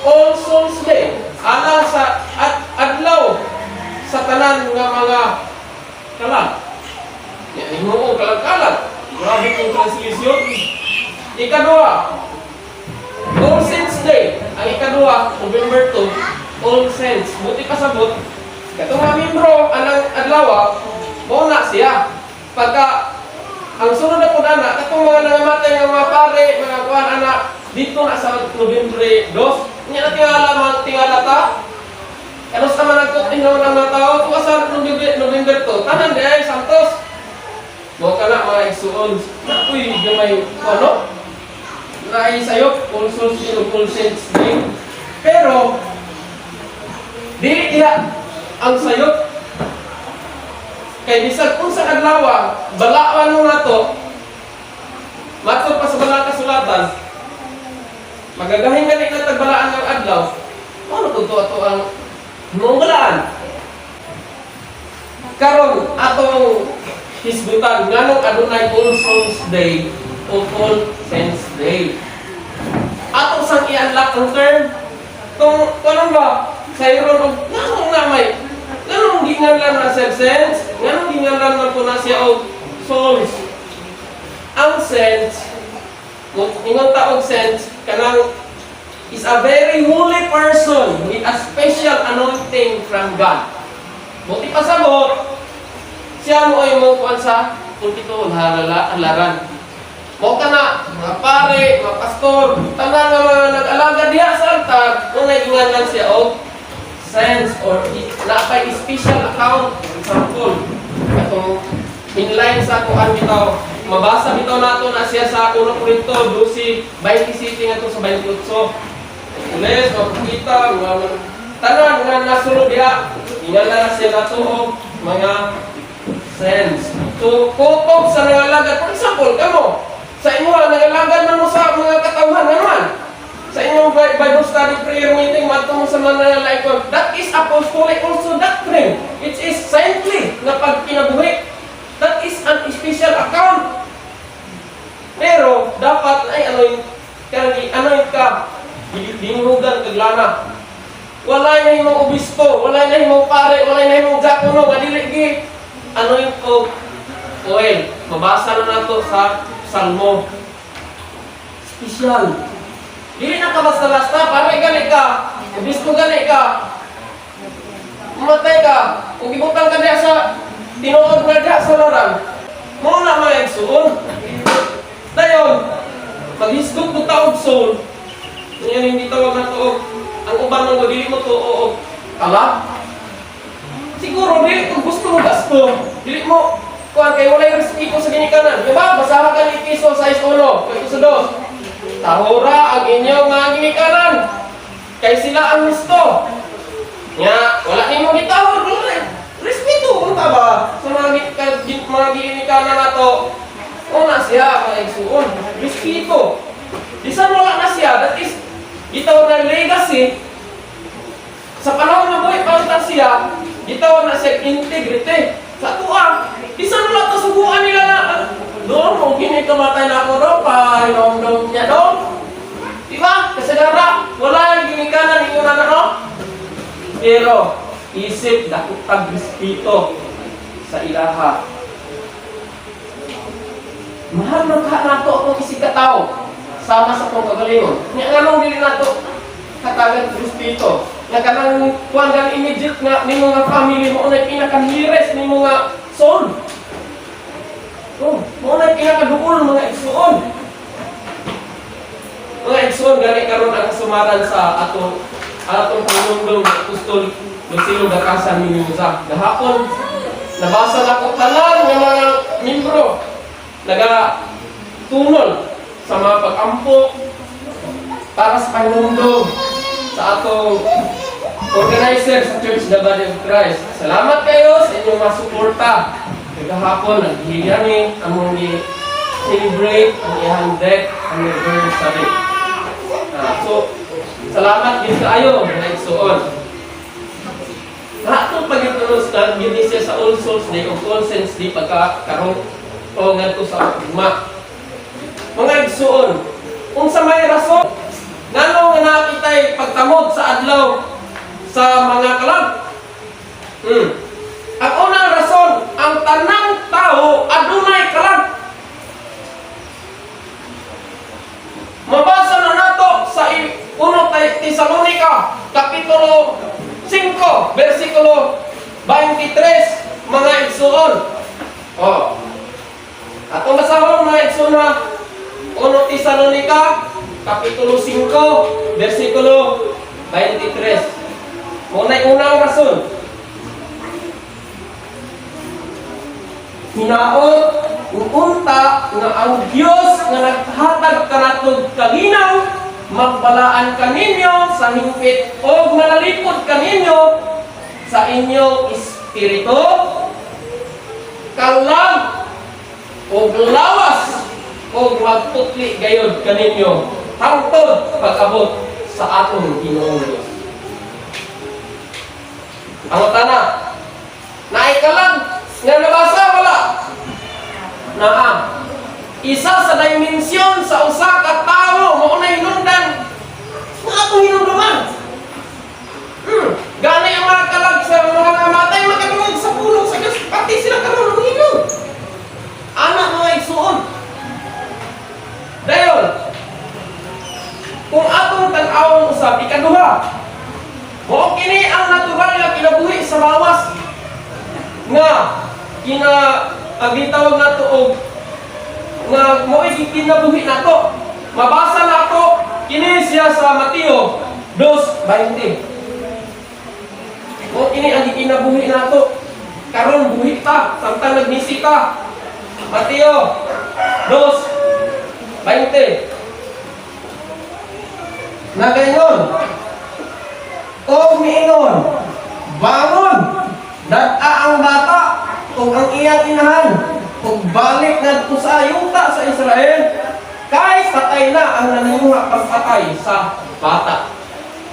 All Souls Day. Alang sa at adlaw sa tanan nga mga kalag. Ya, himuong kalag-kalag. Grabe kong translation. Ikaduha, All Saints Day. Ang ikaduha, November 2, All Saints. Buti pasabot, katong mga membro anang adlaw, mao na siya. Pagka ang sunod na pud ana, katong mga nangamatay nga mga pare, mga kuan ana, dito na sa Nobyembre 2. Nya na tingala mga tingala ta. Kano sa man nagkutin naman ang mga tao, tuwa sa November 2, tanan di ay santos. Mo kana, mga igsuon, na uy gamay ano? Naay sayop, All Souls Day ug All Saints Day. Pero dili diha ang sayop. Kay bisag unsang adlaw, balaan mo nato, matod pa sa balaan kasulatan, magagahin gani na tagbalaan ng adlaw, ano kung to ato ang himong balaan? Karon atong hisgutan nganong adunay All Souls Day o All Saints Day. Ato sang i-unlock ang term. Kung ano ba, sayron og nganong na may nganong ginganlan na sa saints, nganong ginganlan man po na siya og souls? Ang saints, kung ingon ta og saints, kanang is a very holy person with a special anointing from God. Buti pasabot, siya mo ay mo kuan sa pulpito halala halaran. Mo kana mga pare, mga pastor, tanan nga mga nag-alaga diha sa altar, kung naiinganan siya og saints or napay special account. For example, katong inline sa kuan bitaw, mabasa bitaw nato na siya sa 1 Corinto 12:27 ngadto sa 28. Ules, mapakita, mga tanan nga nasulod diha, ingalan na siya nato og mga saints. So, kutob sa nangalagad. For example, kamo, sa inyo, nangalagad man mo sa mga katawhan, ano man? Sa inyong Bible study prayer meeting, madto mo sa mga nangalikon. That is apostolic also doctrine. It is saintly na pagkinabuhi. That is an special account. Pero, dapat ay ano yung, ano yung ka, dinugan kag lana. Walay na himong obispo, walay na himong pare, walay na himong diakono, nga dili gi ano yung og oil. Mabasa na nato sa Salmo. Special. Dili na ka basta-basta, pare gani ka, obispo gani ka, mamatay ka, kung ibutang ka diha sa tinuod nga diha sa larang, mo na, mga igsuon. Dayon, maghisgot mo ta og soul, yan hindi tawag na to og ang uban mo dili mo tuo og kalag. Siguro dili kung gusto mo gasto, dili mo kuan kay walay respeto sa ginikanan. Di ba? Basaha ka ni Efeso 6:1, kwento sa 2. Tahura ang inyong mga ginikanan. Kay sila ang gusto. Nya, wala nimo gitahor, wala na. Respeto unta ba sa mga mga ginikanan nato? Una siya, mga igsuon. Respeto. Bisan wala na siya, that is, gitawag na legacy. Sa panahon na buhay pa unta siya, gitawag na siya integrity. Sa tuwa, bisan wala to suguan nila na, ah, doon mo, gini kamatay na ako daw, pa, inom niya doon. Di ba? Kasagara, wala yung ginikanan, ingon na no? Pero, isip, dako tag respeto sa ilaha. Mahal man ka nato akong isig ka tao sama sa akong kagalingon. Nya nganong dili nato hatagan respeto? Nga kanang kuan gan immediate nga nimo nga family mo na pinaka-nearest nimo nga soul. Oh, mo na pinakaduol, mga igsuon. Mga igsuon, gani karon ang kasumaran sa ato atong panumdum Apostol Lucilo Gacasan Mendoza. Gahapon nabasa na ko tanan nga mga membro naga tunol sa mga pag-ampo para sa panumdum sa atong organizer sa Church the Body of Christ. Salamat kayo sa inyong mga suporta. Kagahapon, naghihiya ni among celebrate ang iyang death anniversary. Ah, so, salamat din kaayo, mga igsuon. Nato pagitunos na gini siya sa All Souls Day o All Saints Day pagka karong o ngadto sa ugma. Mga igsuon, unsa may rason ngano nga nakitay pagtambong pagsamod sa Adlaw sa mga Kalag? Ang unang rason, ang tanang tao adunay kalag. Mabasa na nato sa 1 Tesalonica, Kapitulo 5, versikulo 23, mga igsuon. Oh. Atong basahon, mga igsuon, ha. 1 Tesalonica, Kapitulo 5, versikulo 23. Mao na'y unang rason. Hinaot unta nga ang Dios nga naghatag kanatog kalinaw magbalaan kaninyo sa hingpit og manalipod kaninyo sa inyong espiritu, kalag og lawas og magputli gayod kaninyo hangtod pag-abot sa atong Ginoong Dios. Ang tana, naay kalag nga nabasa, wala? Naa. Isa sa dimensyon sa usa ka tawo mao na hinungdan nga atong hinumduman. Gani ang mga kalag sa mga namatay makadungog sa pulong sa Dios, pati sila karon manghilom. Ana, mga igsuon. Dayon, kung atong tan-awon usab, ikaduha, mao kini ang natural nga kinabuhi sa lawas nga kina ang gitawag nato og nga mo'y kinabuhi nato. Mabasa nato kini siya sa Mateo 2:20. Mao kini ang kinabuhi nato. Karon buhi ta samtang nagnisi ta. Mateo 2:20. Nagaingon, "Og miingon, 'Bangon, dad-a ang bata ug ang iyang inahan ug balik ngadto sa yuta sa Israel, kay patay na ang nanunguha pagpatay sa bata.'"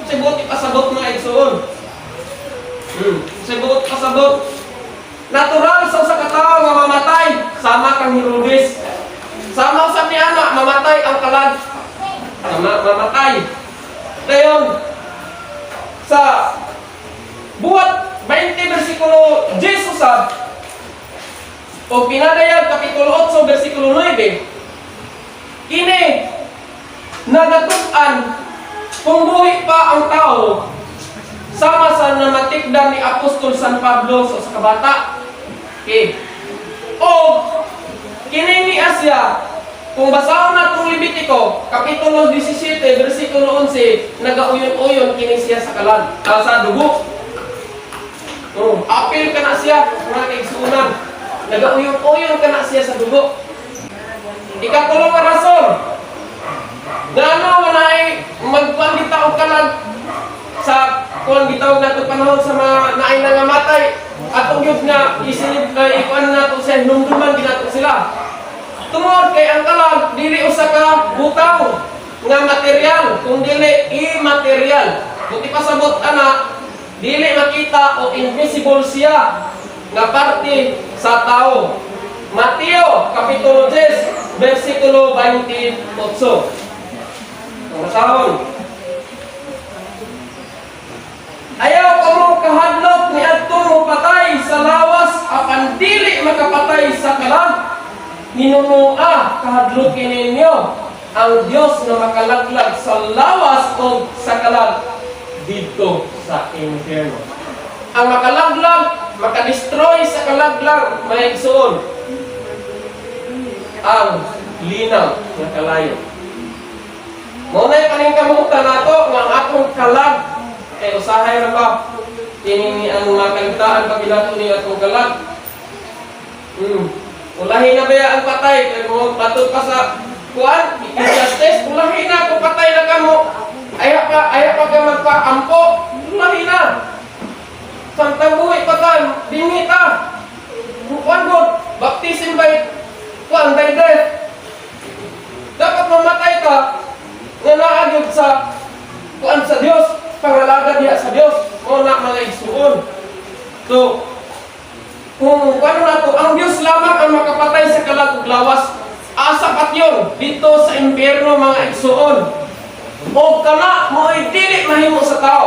Sa buot ipasabot, mga igsuon. Sa buot pasabot. Natural sa usa ka tawo nga mamatay sama kang Herodes. Sama sa ni ana, mamatay ang kalag. Sama mamatay. Dayon sa Buhat 20 versikulo 10 usab o Pinadayag Kapitulo 8 versikulo 9, kini nagatug-an kung buhi pa ang tao sama sa namatikdan ni Apostol San Pablo sa usa ka bata. Okay. O kini ni Asya, kung basahon natong Levitico, Kapitulo 17, versikulo 11, nagauyon-uyon kini siya sa kalag, sa dugo. Oh, apil ka na siya, mga kaigsuonan. Nagauyon-uyon ka na siya sa dugo. Ikatulong nga rason, ngano nga naay magkuan kita og kalag sa kuan gitawag nato panahon sa mga naay nangamatay, atong gyud nga isilib ay ikuan nato siya, hinumduman ginato sila? Tungod kay ang kalag dili usa ka butang nga material kung dili immaterial. Kung ipasabot ana, dili makita o invisible siya nga parte sa tao. Mateo Kapitulo 10 versikulo 28. Ang basahon. "Ayaw kamo kahadlok ni adto mo patay sa lawas apan dili makapatay sa kalag. Hinunua kahadlokin ninyo ang Dios nga makalaglag sa lawas o sa kalag didto sa impyerno." Ang makalaglag, makadestroy sa kalag lang, mga igsoon, ang linaw nga kalayo. Mao na paningkamutan nato nga ang atong kalag kay usahay ra pa kini ang makaligtaan pag ginato ni atong kalag. Ulahi na baya ang patay kay mo patod pa sa kuan Ecclesiastes, ulahi na kung patay na kamo. Ayaw pa ka magpaampo, ulahi na. Samtang buhi pa ta, dinhi ta. Kuan god, baptism by kuan, by death. Dapat mamatay ka nga naa gyud sa kuan sa Dios, pangalaga diha sa Dios. Mao na, mga igsuon. So, kung ano nato, ang Dios lamang ang makapatay sa kalag ug lawas. Asa patyon? Dito sa impyerno, mga igsuon. O kana mo'y dili mahimo sa tao.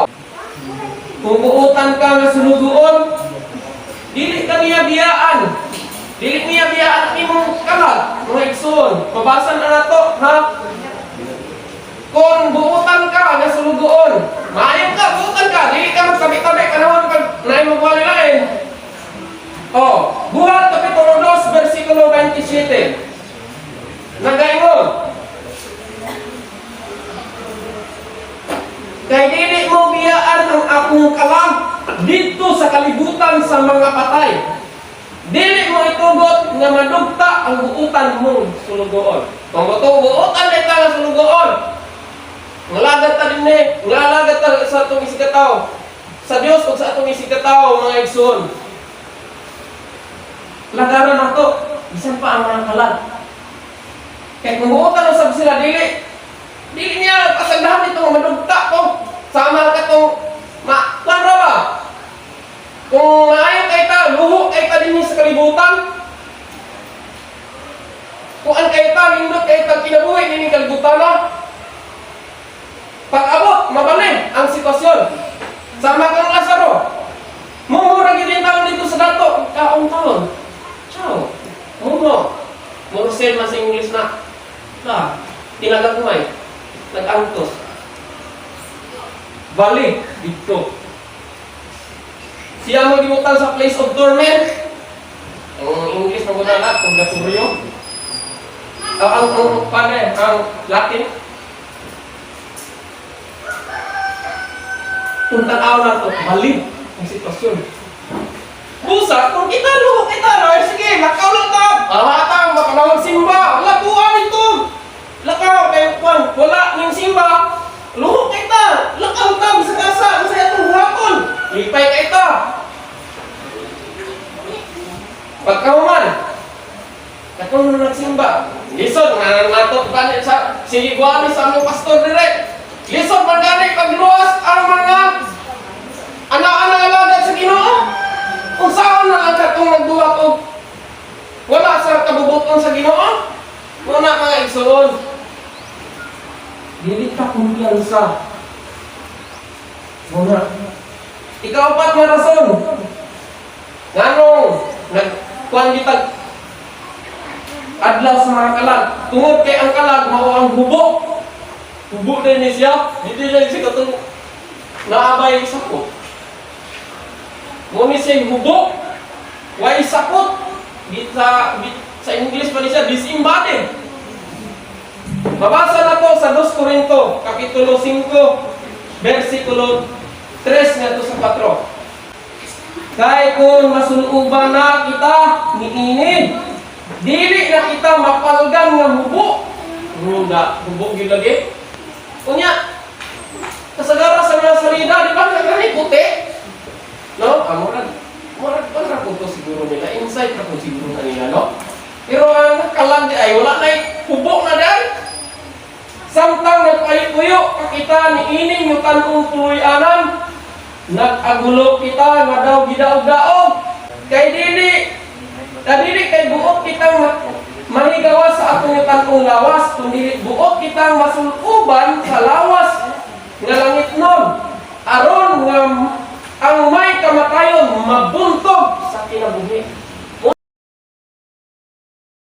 Kung buutan ka nga sulugoon, dili ka niya biyaan. Dili niya biyaan ang imong kalag, mga igsoon. Mabasa na nato, ha? Kung buutan ka nga sulugoon, maayo ka, buutan ka, dili ka magtabi-tabi panahon pag naay magwali lain. Oh, Buhat Kapitulo 2, versikulo 27. Nagaingon, "Kay dili mo biyaan ang akong kalag didto sa kalibutan sa mga patay. Dili mo itugot nga madugta ang buutan mong sulugoon." Kung buutan ka nga sulugoon, ngalagad ta dinhi, ngalagad ta sa atong isigkatawo. Sa Dios ug sa atong isigkatawo, mga igsoon. Lagaran nato, bisan pa ang mga kalag. Kay kung buutan usab sila, dili dili niya pasagdahan dito nga madugta ko. Sama katong ma kuan ra ba? Kung maayo kay ta, luho kay ta dinhi sa kalibutan. Kuan kay ta, nindot kay ta kinabuhi dinhi kalibutan na. Pag-abot, mabali ang sitwasyon. Sama kang Lazaro. Mumura gyud yung taon dito sa dato, kaong taon. Ciao. Mumo. Morsel man sa English na. Na, tinagagmay. Nag-angtos. Bali, dito. Siya mo gibutan sa place of torment. Ang English mo na purgatorio. Ang paano eh, ang Latin. Kung tanaw na to, bali ang sitwasyon. Busa, kung kita luho kita, no, sige, lakaw lang ta. Ahatang, makalawang simba. Labuan ito. Lakaw, kay kwan, wala ning simba. Luho kita, lakaw ta, bisag asa, masaya itong buhaton. Lipay kay ta. Pagkahuman, katong nung nagsimba, lisod nga nato gani sa sige guwani sa among pastor dire. Lisod man gani pagluwas ang mga ana-ana alagad sa Ginoo. Kung saan na lang katong nagbuhat og wala sa kabubuton sa Ginoo. Muna mga igsoon. Dili ta kumpiyansa. Muna. Ikaapat nga rason. Nganong nagkuan kitag adlaw sa mga kalag? Tungod kay ang kalag mao ang hubo. Hubo din ni siya. Dili lang siya katong naabay sakot. Mo ni siya hubo. Way sakot. Sa English pa ni siya disembodied. Mabasa na to sa 2 Corinto, Kapitulo 5, versikulo 3 ngadto sa 4. "Kay kung masuluban na kita niini, dili na kita mapalgan nga hubo." Nga, hubo gyud lagi. Unya, kasagara sa mga salida, di ba, kagani puti? No? Ah, murag, murag, murag po to siguro nila. Insight na po siguro na nila, no? Pero ang kalag di ay, wala na hubo na dahil. "Samtang nagpayuyo pa kita niining yutanong tuloy-anan, nag-agulo kita nga daw gidaog-daog. Kay dili, dili kay buot kitang mahigawas sa atong yutanong lawas, kundi buot kitang masuluban sa lawas nga langitnon, aron nga ang may kamatayon mabuntog sa kinabuhi."